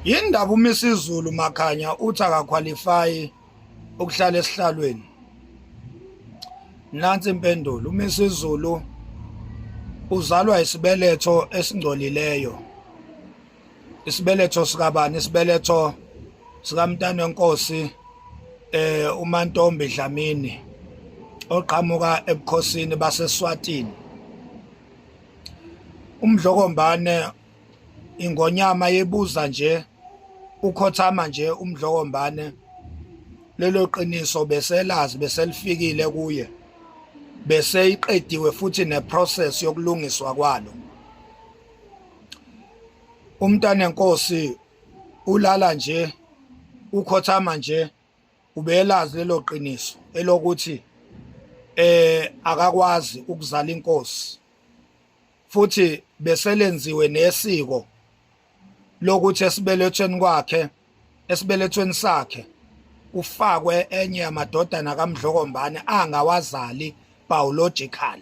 Yini ndaba uMisizulu Makhanya uthi akakhwalifayi ukuhlala esihlalweni? Nansi impendulo, uMisizulu uzalwa isibeletho esingcolileyo. Isibeletho sikabani? Isibeletho sikamntanenkosi uMantombi Dlamini oqhamuka ebukhosini baseSwatini. UMdlokombane ingonyama yebuza nje ukhothama nje uMdlokombane lelo qiniso beselazi beselifikile kuye bese iqediwe futhi neprocess yokulungiswa kwalo. Umntanenkosi ulala nje ukhothama nje ubelazi lelo qiniso elokuthi akakwazi ukuzala inkosi futhi beselenziwe nesiko lokuthi esibelethweni kwakhe esibelethweni sakhe kufakwe enye yamadodana kaMdlokombane angawazali biological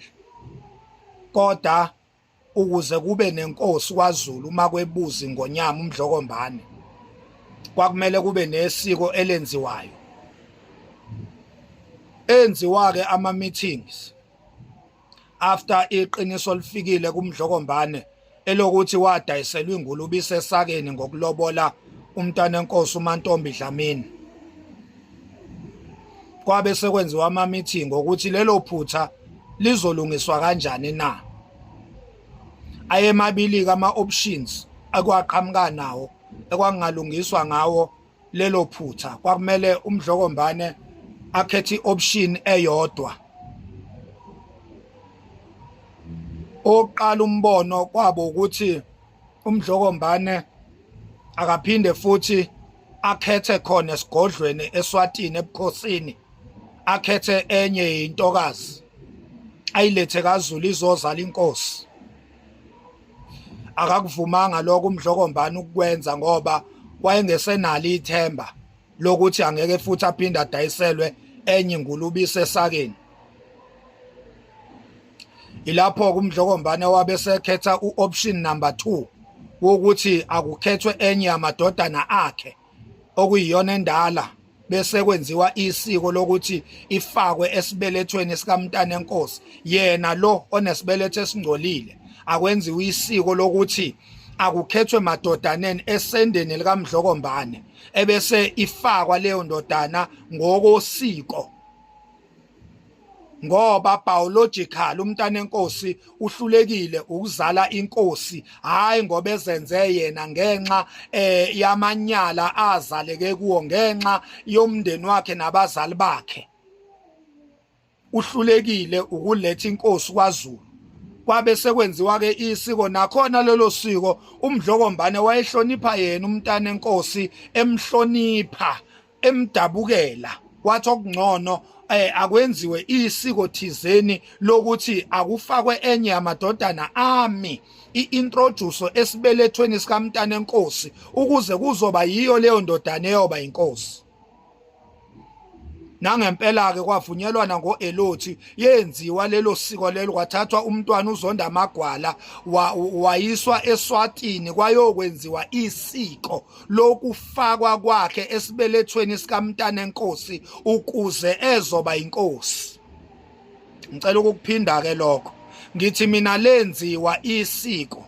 kodwa ukuze kube nenkosi kwaZulu uma kwebuza ingonyama uMdlokombane kwakumele kube nesiko elenziwayo. Enziwa ke ama meetings after iqiniso lifikile kuMdlokombane elokuthi wadayiselwa ingulube isesakeni ngokulobola umntwana enkosi uMantombi Dlamini. Kwabe sekwenziwa ama meeting ukuthi lelo phutha lizolungiswa kanjani na. Ayemabili ke ama options akwaqhamuka nawo ekwangalungiswa ngawo lelo phutha. Kwakumele uMdlokombane akhethe ioption eyodwa. Oqala umbono kwabo ukuthi uMdlokombane akaphinde futhi akhethe khona esigodlweni eSwatini ebukhosini, akhethe enye intokazi ayilethe kaZulu izozala inkosi. Akakuvumanga lokho uMdlokombane ukukwenza ngoba wayengesenalo ithemba lokuthi angeke futhi aphinde adayiselwe enye ingulube isesakeni. Ilapho uMdlokombane wabe sekhetha uoption number 2 wokuthi akukhethwe enye yamadodana akhe okuyiyona endala bese kwenziwa isiko lokuthi ifakwe esibelethweni sikamntana enkosi yena lo onesibeletho esingcolile. Akwenziwa isiko lokuthi akukhethwe madodaneni esendeni likaMdlokombane ebese ifakwa leyo ndodana ngokosiko, ngoba biological umntana enkosi uhlulekile ukuzala inkosi, hayi ngoba ezenze yena ngenxa yamanyala azaleke kuwo ngenxa yomndeni wakhe nabazali bakhe. Uhlulekile ukuletha inkosi kwaZulu. Kwabe sekwenziwa ke isiko, nakhona lelo siko uMdlokombane wayehlonipha yena umntana enkosi, emhlonipha emdabukela, wathi okungcono akwenziwe isiko thizeni lokuthi akufakwe enye yamadodana ami iintroduce esibelethweni sikamntana enkosi ukuze kuzoba yiyo leyo ndodana eyoba inkosi. Nangempela ke kwavunyelwana ngoElothi, yenziwa lelo siko lelo, kwathathwa umntwana uZonda Amagwala wayiswa eSwatini kwayokwenziwa isiko lokufakwa kwakhe esibelethweni sikamntana enkosi ukuze ezoba inkosi. Ngicela ukukuphinda ke lokho, ngithi mina lenziwa isiko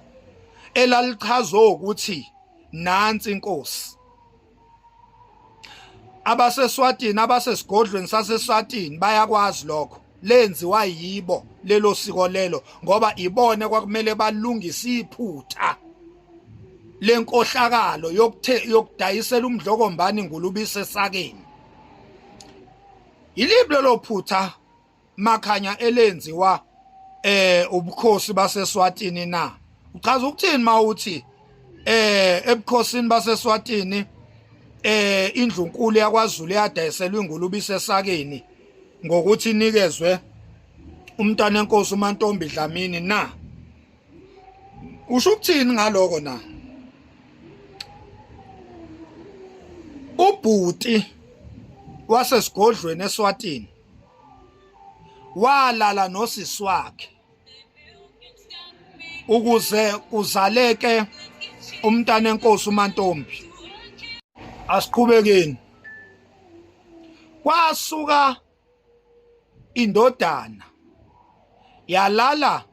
elalichaza ukuthi nansi inkosi. AbaseSwatini, abasesigodlweni saseSwatini bayakwazi lokho, lenziwa yibo lelo siko lelo ngoba ibone kwakumele balungise iphutha lenkohlakalo yokudayisela uMdlokombane ingulube isesakeni. Yiliphi lelo phutha Makhanya elenziwa ubukhosi baseSwatini na? Uchaza ukuthini mawuthi ebukhosini baseSwatini indlunkulu yakwaZulu yadayiselwa ingulube isesakeni ngokuthi inikezwe umntana enkosi uMantombi Dlamini na? Usho ukuthini ngaloko na? Ubhuti wasesigodlweni eSwatini walala nosisi wakhe ukuze kuzaleke umntana enkosi uMantombi. Asiqhubekeni. Kwasuka indodana yalala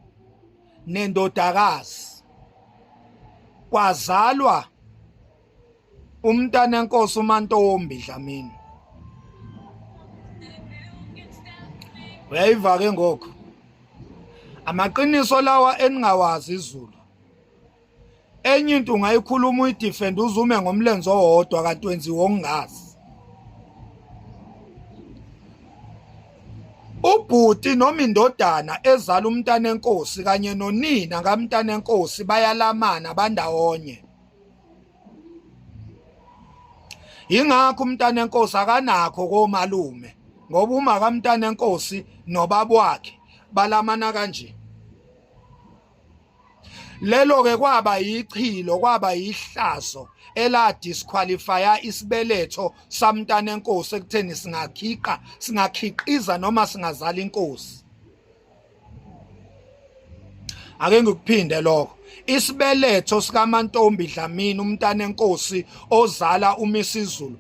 nendodakazi kwazalwa umntana enkosi uMantombi Dlamini. Uyayiva ke ngokho amaqiniso lawa eningawazi izulu. Enye into ungayikhuluma uyidefend uzume ngomlenze owodwa kanti wenziwa okungazi. Ubhuti noma indodana ezala umntana enkosi kanye nonina kamntana enkosi bayalamana bandawonye. Ingakho umntana enkosi akanakho komalume ngoba uma kamntana enkosi nobaba wakhe balamana kanje. Lelo ke kwaba yichilo kwaba yihlazo ela disqualifya isibeletho samntana enkosi ekutheni singakhiqa singakhiqiza noma singazala inkosi. Ake ngikuphinde lokho. Isibeletho sikaMantombi Dlamini umntana enkosi ozala uMisizulu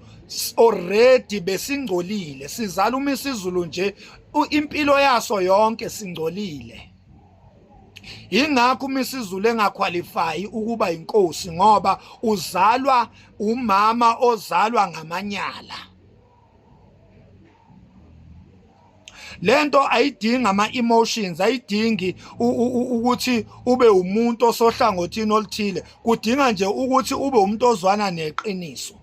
already besingcolile sizala uMisizulu nje impilo yaso yonke singcolile. Yingakho uMisizulu engakhwalifayi ukuba inkosi ngoba uzalwa umama ozalwa ngamanyala. Lento ayidingi ama emotions, ayidingi ukuthi ube umuntu osohlangothini oluthile, kudinga nje ukuthi ube umuntu ozwana neqiniso.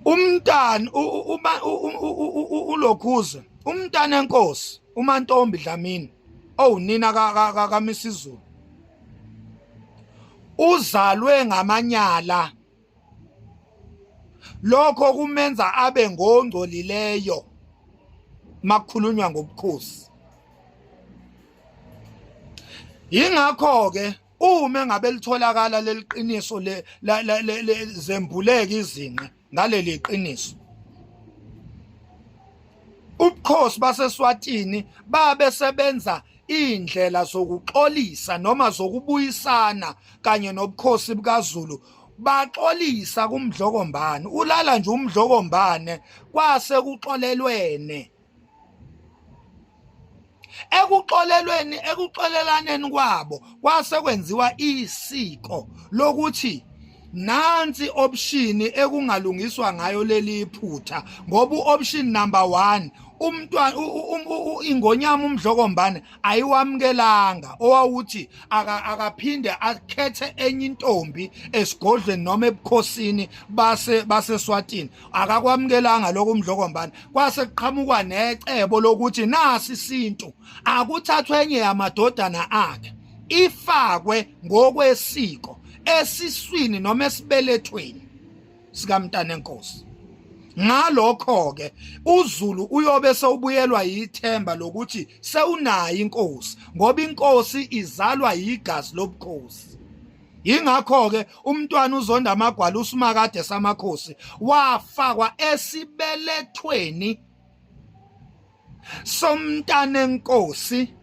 Umntana uma ulokhuze umntana enkosi uMantombi Dlamini owunina kaMisizulu uzalwe ngamanyala lokho kumenza abe ngongcolileyo makukhulunywa ngobukhosi. Yingakho ke uma engabe litholakala leliqiniso le zembuleka izinqe ngaleli qiniso ubukhosi baseSwatini babe sebenza indlela zokuxolisa noma zokubuyisana kanye nobukhosi bukaZulu baxolisa kuMdlokombane ulala nje uMdlokombane kwase kuxolelwene Ekuxolelweni ekuxolelaneni kwabo kwase kwenziwa isiko lokuthi nansi option ekungalungiswa ngayo leli phutha ngoba uoption number 1 umntwana ingonyama uMdlokombane ayiwamukelanga owawuthi akaphinde akhethe enye intombi esigodlweni noma ebukhosini base baseSwatini akakwamukelanga lokho uMdlokombane kwase kuqhamukwa necebo lokuthi nasi isintu akuthathwe enye yamadodana akhe ifakwe ngokwesiko esiswini noma esibelethweni sikamntanenkosi. Ngalokho ke uZulu uyobe sewubuyelwa yithemba lokuthi sewunayo inkosi ngoba inkosi izalwa yigazi lobukhosi. Yingakho-ke umntwana uZonda Amagwala uSimakade samakhosi wafakwa esibelethweni somntanenkosi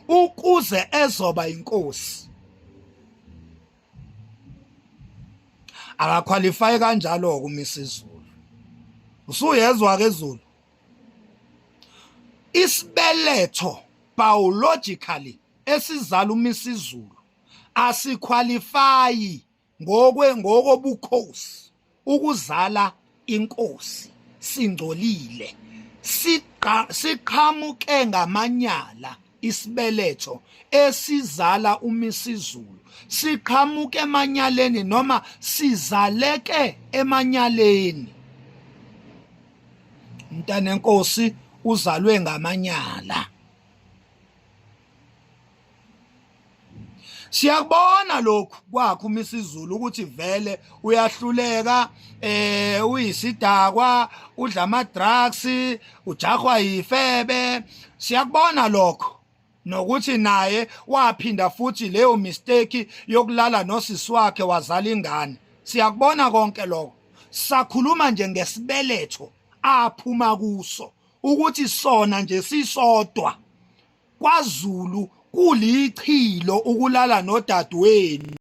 ukuze ezoba inkosi. Akakhwalifayi kanjalo-ke uMisizulu. Usuyezwa-ke Zulu. Isibeletho biologically esizala uMisizulu asikhwalifayi ngokwe ngokobukhosi ukuzala inkosi singcolile siqa siqhamuke ngamanyala isibeletho esizala uMisizulu siqhamuke emanyaleni noma sizaleke emanyaleni. Mntanenkosi uzalwe ngamanyala. Siyakubona lokhu kwakho uMisizulu ukuthi vele uyahluleka eh uyisidakwa udla ama drugs ujahwa yifebe siyakubona lokho nokuthi naye waphinda futhi leyo mistake yokulala nosisi wakhe wazala ingane siyakubona konke lokho sakhuluma nje ngesibeletho aphuma kuso ukuthi sona nje sisodwa KwaZulu kulichilo ukulala nodadewenu.